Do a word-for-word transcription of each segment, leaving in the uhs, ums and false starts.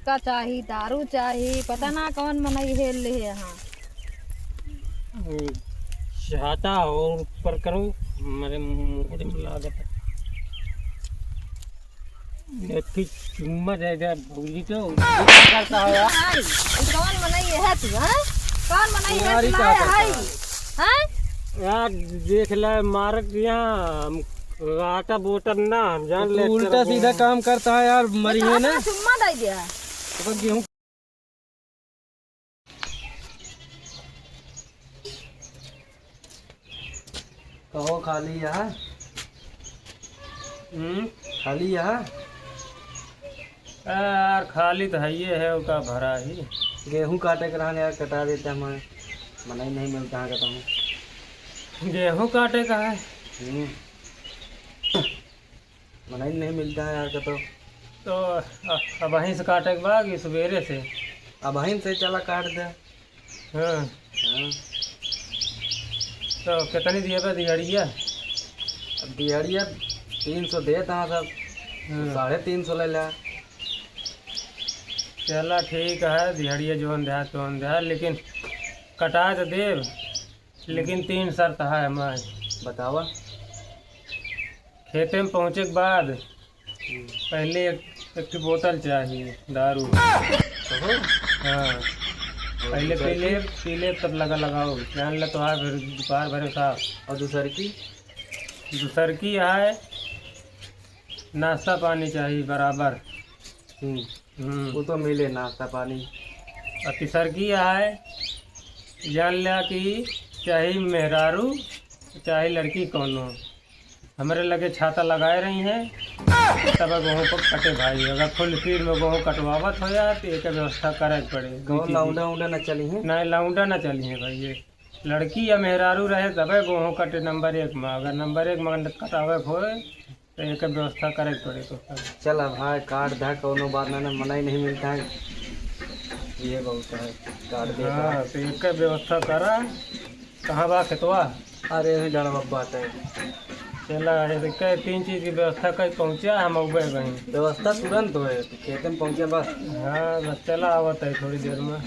का चाही, दारू चाही, पता ना कौन मनई हेल ले है यहाँ। हम्म, चाहता हो ऊपर करो, मेरे मुंह में लागत है। एक ही चुम्मा दे दे भौजी को। करता है यार। ई कौन मनई है तू, हैं? कौन मनई है तू, लाया है? हैं? यार, देख ले, मारत यहाँ हम आटा बोतल ना, हम जान तू ले उल्टा सीधा काम करता है यार, मरी है ना। चुम्मा दे दिया। तो गेहूं कहो खाली यहाँ। हम्म? खाली यहाँ। आ, यार, खाली तो है, ये है, ओका भरा ही। गेहूं काटे के रहन यार, कटा देते हमारे, मनई नहीं मिलता है, कहता हूँ। गेहूं काटे का है? हम्म। मनई नहीं मिलता है यार, कहता हूँ। तो अ-, अबहीं से काटे के बा कि सुबेरे से? अबहीं से चला काट दे। हाँ। हाँ। तो कितनी दिए बे दिहाड़िया? अब दिहाड़िया तीन सौ देत हाँ सब, तो हाँ। साढ़े तीन सौ ले ला। चला ठीक है, दिहाड़िया जोन देहा तोन देहा, लेकिन कटा तो देब, लेकिन तीन शर्त है हमारे। बतावा। खेते में पहुँचे के बाद हम्म। पहले एक, एक ठो बोतल चाहिए दारू। कहो? हाँ। और पहले दूसर पी ले, की? पी ले तब लगा लगाओ। जान ले तो आज फिर दोपहर भरे साहब। और दूसर की? दूसर की है, नाश्ता पानी चाहिए बराबर। हम्म। हम्म। वो तो मिले नाश्ता पानी। और तीसर की है, जान लिया कि चाहे मेहरारू, चाहे लड़की कौनो, हमरे लगे छाता लगाए रही हैं, तब गेहूं पर कटे भाई। अगर फुल स्पीड में गेहूं कटवावत हो यार, तो एक व्यवस्था करे के पड़े। कौन लौंडा उंडा न चली है? नहीं, लौंडा न चली है भाई। ये लड़की या मेहरारू रहे, तबे गेहूं कटे नंबर एक में। अगर नंबर एक में कटावे के होए, तो एक व्यवस्था करे के पड़े तो। चल अब भाई, काट धा, कौनो बात ना, ना, मनई नहीं मिलता है, ये बहुत है, काट दे हाँ, भाई। तो एक व्यवस्था करा। कहाँ बा खेतवा? अरे, यही डंडवा बाटे। चला, एक तीन चीज की व्यवस्था कर पहुँचा, हम अउबे वहीं। व्यवस्था तुरंत होए, खेते में पहुँचे बस। हाँ, बस चला, आवत है थोड़ी देर में।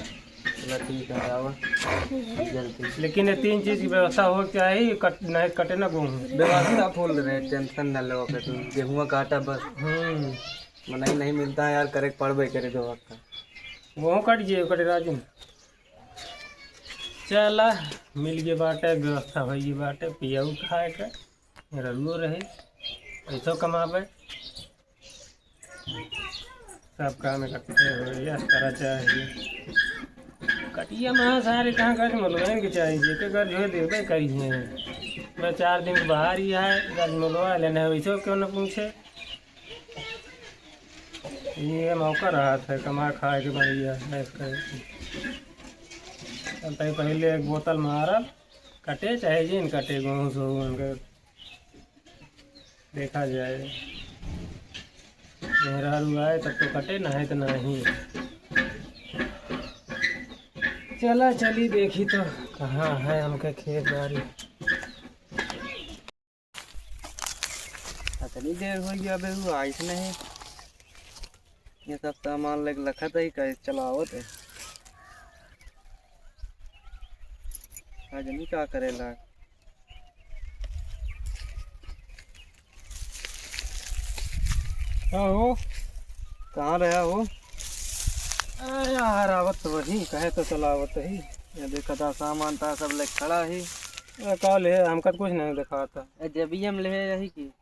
चला ठीक है, आवा जल्दी। लेकिन ये तीन चीज की व्यवस्था हो के चाही, कट, नहीं कटे ना गेहूं। व्यवस्था फुल रहे, टेंशन ना लो, फिर गेहुआ काटा बस। हम्म। मनई नहीं मिलता है यार, करे के पड़बे करे व्यवस्था। गेहूं कट जाए, कटे राजू। चला, मिल गए बाटे, व्यवस्था हो गई बाटे, पियाऊ खाए के, ररुओ रहे, पैसो कमावे। सब काम इकट्ठे हो, यस करा चाहिए। कटिया महा सारे कहाँ गज मलवाइन के चाहिए, जेके गज होए देबे करी है। मैं चार दिन के बाहर ही आए, गज मलवा लेने, वैसे क्यों न पूछे। ये मौका रहा था, कमा खाए के बढ़िया, ऐस करे। चलते ही पहले एक बोतल मारब, कटे चाहे जिन कटे, गेहूं से उनके। देखा जाए, मेहरारू आए तब तो कटे, नहीं तो नहीं। चला चली देखी तो कहाँ है हमके खेत बाड़ी। इतनी देर हो गया बे, वो आइस नहीं। ये सब सामान लेके लखत है, कहे चलावत है। आज नहीं का करेला। का हो? कहाँ रहा हो? अरे यार, आवत तो वही, कहे तो चला आवत ही। ये देखा था, सामान था सब लेके खड़ा ही। अरे का ले, हमका तो कुछ नहीं दिखाता। ए, जेबी हम ले यही की।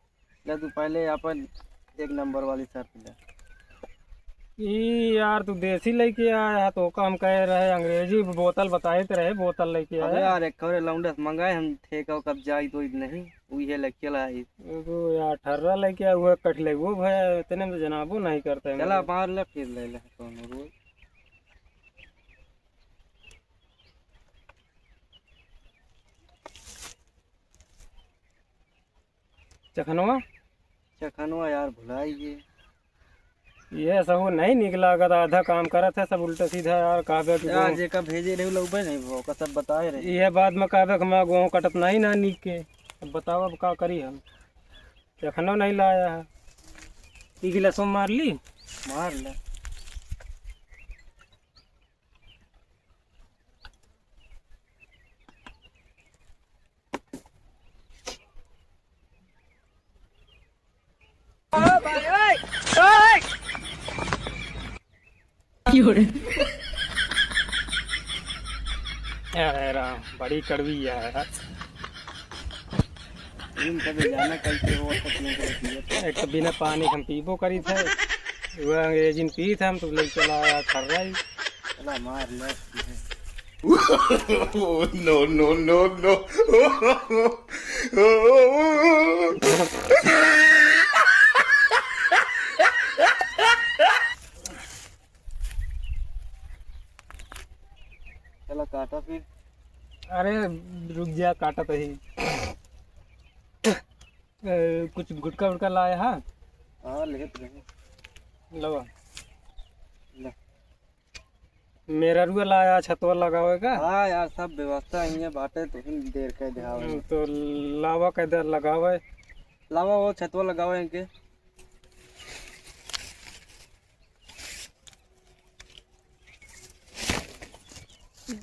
ले तू पहले अपन एक नंबर वाली शर्त ले। ई यार, तू देसी लेके आया, तो का हम कहे रहे, अंग्रेजी बोतल बताए तो रहे, बोतल लेके अबे आया। यार, एक खौरे लौंडस मंगाए हम, ठेका कब्जा आई तो नहीं। उहे लेके लाई। एगो यार ठर्रा लेके आए, उहे कट ले, वो भैया इतने में तो जनाबो नहीं करते हैं चला, मेरे। मार ले, फिर ले ले, कौनो रोज। चखनवा? चखनवा यार, भुलाई गए। ये सब नहीं निक लागत, आधा काम करत है, सब उल्टा सीधा यार, कहबे कि यार, वो जेका भेजे रहे, लौबे नहीं, वो का सब बताए रहे। ये बाद में कहबे कि मैं गेहूं कटत नहीं ना निक के। अब बताओ, अब का करी हम, एखनो नहीं लाया है। ई गिलासो मार ली? मार ले। क्यों रे? अरे राम, बड़ी कड़वी है यार। इन कभी जाना कैसे हो, तो पीने के लिए पिए। एक तो बिना पानी हम पीबो करी थे, वह अंग्रेजी में पी थे हम तो ले चला आया खर्रा ही। चला मार ले। No, no, no, no। चला काटा फिर। अरे रुक जा, काटा तो ही। ए, कुछ गुटखा उटखा लाया है? हाँ, लेत रहे। लवा। ले। मेहररुआ लाया छतवा लगावे का? हाँ यार, सब व्यवस्था इहे बाटे, तो ही देर कह दे। हम्म, तो लावा कह दे लगावे। लावा वो छतवा लगावे इनके।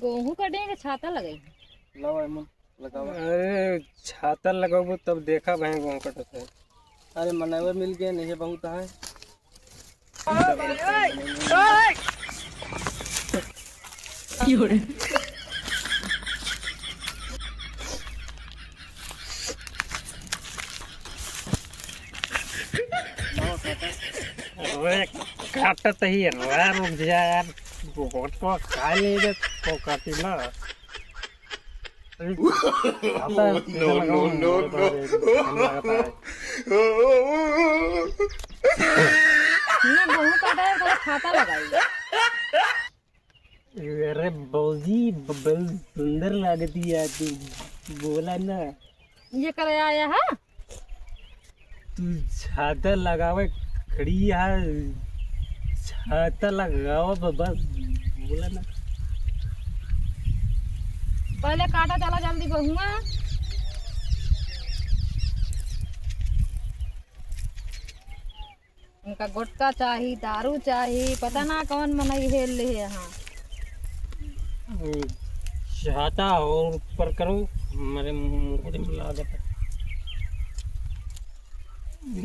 गोहूँ कटे के छाता लगाई। लावा एमन लगावा। अरे छाता लगाबो तब देखा भाई गोहूँ कटत है। अरे मनवा मिल गए नहीं बहुत है। क्यों रे? अरे काटत ही है, रुक जा यार, बहुत को खा ले रे, को काटी ना। अरे, आता है, no, no, no, no। ये गोहूँ काटा है, थोड़ा छाता लगाई। अरे भौजी, ब-, बहुत सुंदर लागती है तू, बोला ना। ये करे आया है? तू छाता लगावे खड़ी है, छाता लगावा ब-, बस बोला ना। पहले काटा चला जल्दी बहुआ। उनका गुटखा चाही, दारू चाही, पता ना कौन मनई हेल ले है यहाँ। हम्म, चाहता हो ऊपर करो, हमारे मुंह में लागत है।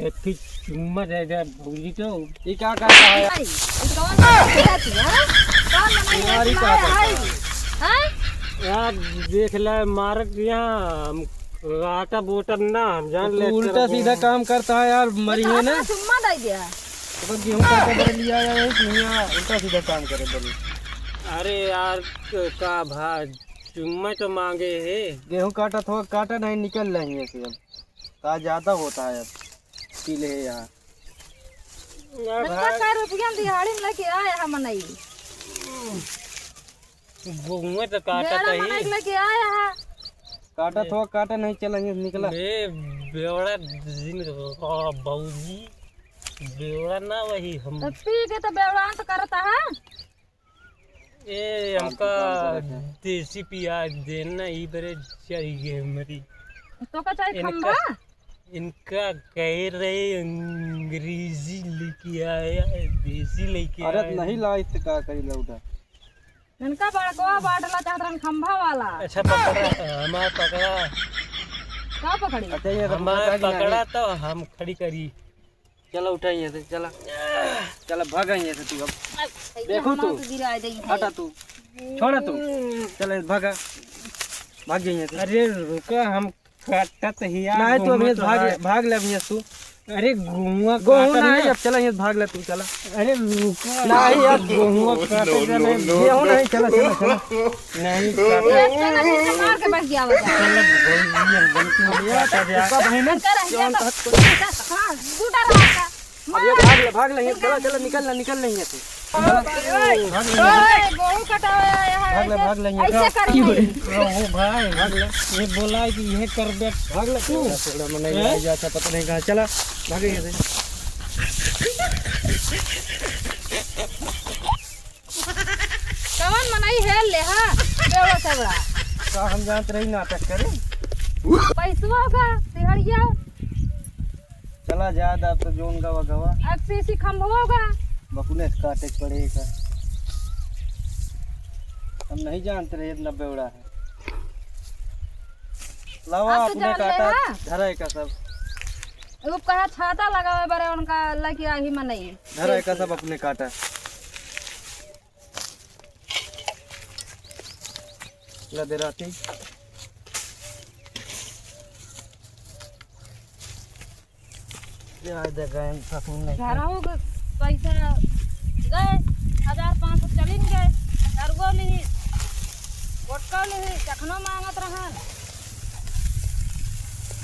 एक ही चुम्मा दे दे भौजी तो। ये क्या करता है? नहीं, ये कौन मनई है, हाँ? कौन मनई है? तुम्हारी क्या करता है? हाँ? यार देख ले मारक यहाँ हम काटा बोटम ना, हम जान तो ले तू उल्टा सीधा काम करता है यार, मरी है ना। चुम्मा दे दिया। तो गेहूं काटा बरे लिया आया है कि यहाँ उल्टा सीधा काम करे बनी। अरे यार, क-, का भा, चुम्मा तो मांगे है। गेहूं काटा थोड़ा काटा नहीं निकल रही है से अब। का ज्यादा होता है अब। पी ले यहाँ। ना इतना भाई। कै रुपया में दिहाड़ी में लेके आया है मनई। गोहुए तो काटा बेड़ा तही। मनई लेके आया है। काटा थोड़ा काटा नहीं चला, ये निकला। ए, बेवड़ा दिन का बाबूजी, बेवड़ा ना वही हम। तो पी के तो बेवड़ा तो करता है। ए, हमका देसी पिया देना, ई बरे चाहिए हमारी। तो का चाहिए इनका खंबा? इनका कह रहे अंग्रेजी लेके आया, देसी लेके अरे आया। नहीं लाई तो का करी लौटा। इनका बड़कवा बाटला चाहत रहन खंभा वाला। अच्छा पकड़ा, हमार पकड़ा। का पकड़ी? अच्छा, ये तो हमार पकड़ा कि पकड़ा नहीं? तो हम खड़ी करी। चला उठा यहाँ से, चला। चला भागा यहाँ से तू अब। देखो तू। हटा तू। छोड़ा तू। चला भागा। भाग जा यहाँ से। अरे रुका, हम काटत हिया, नहीं, तू अभी गोहुआ भाग, काटत। भाग ले अभी तू। अरे गोहुआ गोहूँ काटत ना है, ना। अब चला यहाँ भाग ले तू, चला। अरे रुका। नहीं, अब गोहुआ काटत जा रहे। गेहूँ नहीं, चला, चला, चला। नहीं काटत। एक तो नहीं से मार के बैठ गया बता। चला, भौजी, हम बनती हैं, काटा जा। उसका बहिना, उनका रह गया जौन तो। तक हाँ, दूटा रहा था। अब ये भाग ले, भाग ले, ये चला, चला, निकल ले, निकल ले यहाँ से। ओए, गोहूँ कटावे आया है, भाग ले, ऐसे, भाग ले, ऐसे कर भाई। रहो भाई, भाग ले। ये बोला है कि ये कर दे। भाग ले। थोड़ा, थोड़ा मन नहीं हैं? जाता, पता नहीं कहाँ चला। भाग यहाँ से। कवन मनई हेल ले, हाँ? बेवड़ा सेवड़ा। का हम जानत रही नाटक करे? पैसवा का, तिहड़िया। चला जा, अब तो जोन गवा गवा। अब सीसी खंभवा का। बकुले से काटे के पड़ेगा। हम नहीं जानत रहे इतना बेवड़ा है। लावा आप तो अपने जान ले, काटा, हाँ? धरा है का सब। वो कहा छाता लगावे बरे उनका लगे आही मनई। धरा है का सब अपने काटा। दे रहती। ये आ दे गए, ससुर नहीं। घरहू के पैसा गए, हजार पाँच सौ चलिन गए, दरुओ लिही, वोटको लिही, चखनो मांगत रहन,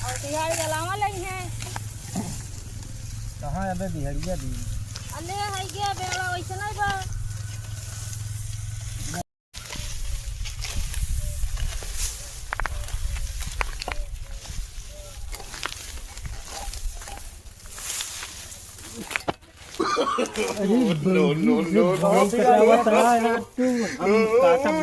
और दिहाड़ी अलावा लई हैं। कहाँ अबे दिहड़िया दी? अले है गया बेड़ा वैसे नहीं बा। अरे no, no, no, no। भाई कटावत रहा यार तू, हम काटब।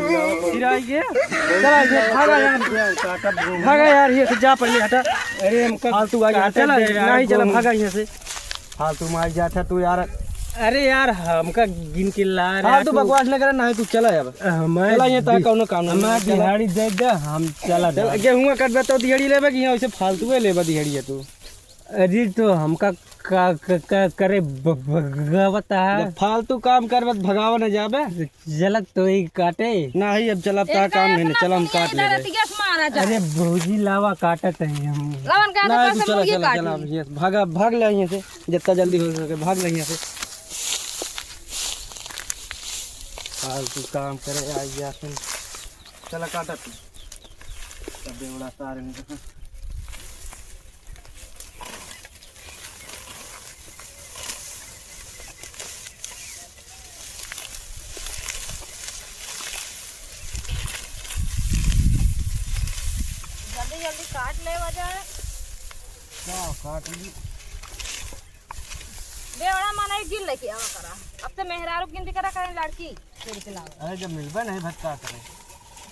फिर आई गया। चला ये, भागा यार। काटब। भागा यार, ये से जा पहले हटा। अरे हमका फालतू आ गया, काटे चला, दे यार, नहीं चला, गोरू। भागा यहाँ से। फालतू में आई जात है तू यार। अरे यार, हमका गिन के ला रहा हाँ, तू तू। बकवास न करे, नहीं तू चला अब। हमारे चला, ये तो दि-, कौनो काम नहीं। हमारे चला। दिहाड़ी दे दे, हम चला चला, जाए। गेहूं कटबे तो दिहाड़ी लेबे कि यहाँ वैसे फालतू है लेबे दिहाड़ी है तू? अरे तो हमका का, का, का करे ब-, ब-, ग-, बता। जब फालतू काम करबे तो भगावा न जाबे। चलत तो ही काटे। नहीं, अब चलता इनका काम नहीं, इतना चला हम काट इधर लेबे। अतिया से मारा जाए। अरे भौजी लावा काटत है हम। लावन का नहीं, तो तू चला, मुर्गी चला, काटी। चला, अब ये भागा, भाग ले यहाँ से, जितना जल्दी हो सके भाग ले यहाँ से। फालतू काम करे आई जा सुन। चला काटा तू। तब बेवड़ा सारे में। जल्दी जल्दी काट ले वजह। क्या काट ली? बेवड़ा मनई गिन लेके आवा करा। अब तो मेहरारू गिनती करा करें लड़की। फिर के लावा। अरे जब मिलबे नहीं भटका करे।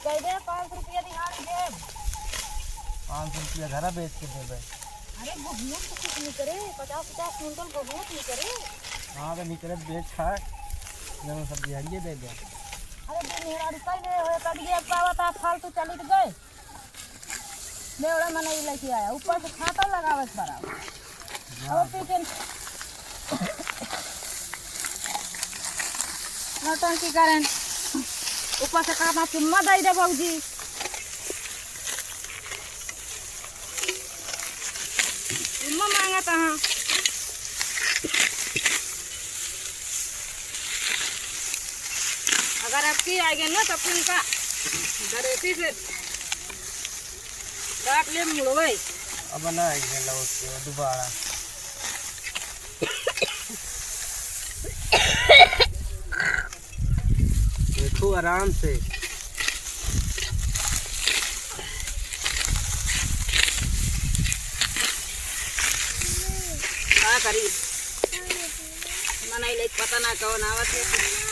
कह दे पाँच सौ रुपया दिहाड़ी देब। पाँच सौ रुपया घरा बेच के देबे। अरे गहूँ तो कुछ नहीं करे, पचास पचास कुंटल गहूँ नहीं करे। हाँ तो नहीं करे, बेच खा, जब सब दिहाड़िए दे दे। अरे दिन मेहरारू कहीं नहीं होए, कभी अब का बता फालतू चली तो गए। बेवड़ा मनई लेके आया, ऊपर से छाता लगावे के पड़ा। अब पीछे नौटंकी करें, ऊपर से कहता चुम्मा दे दे भौजी, चुम्मा मांगत हाँ। अगर आपकी आएगी ना, तब फिर उनका गरेटी से काट ले मुड़वे। अब ना आएगी लौट के दोबारा। देखो आराम से। का करी? मनई लेके पता ना कौन आवत है।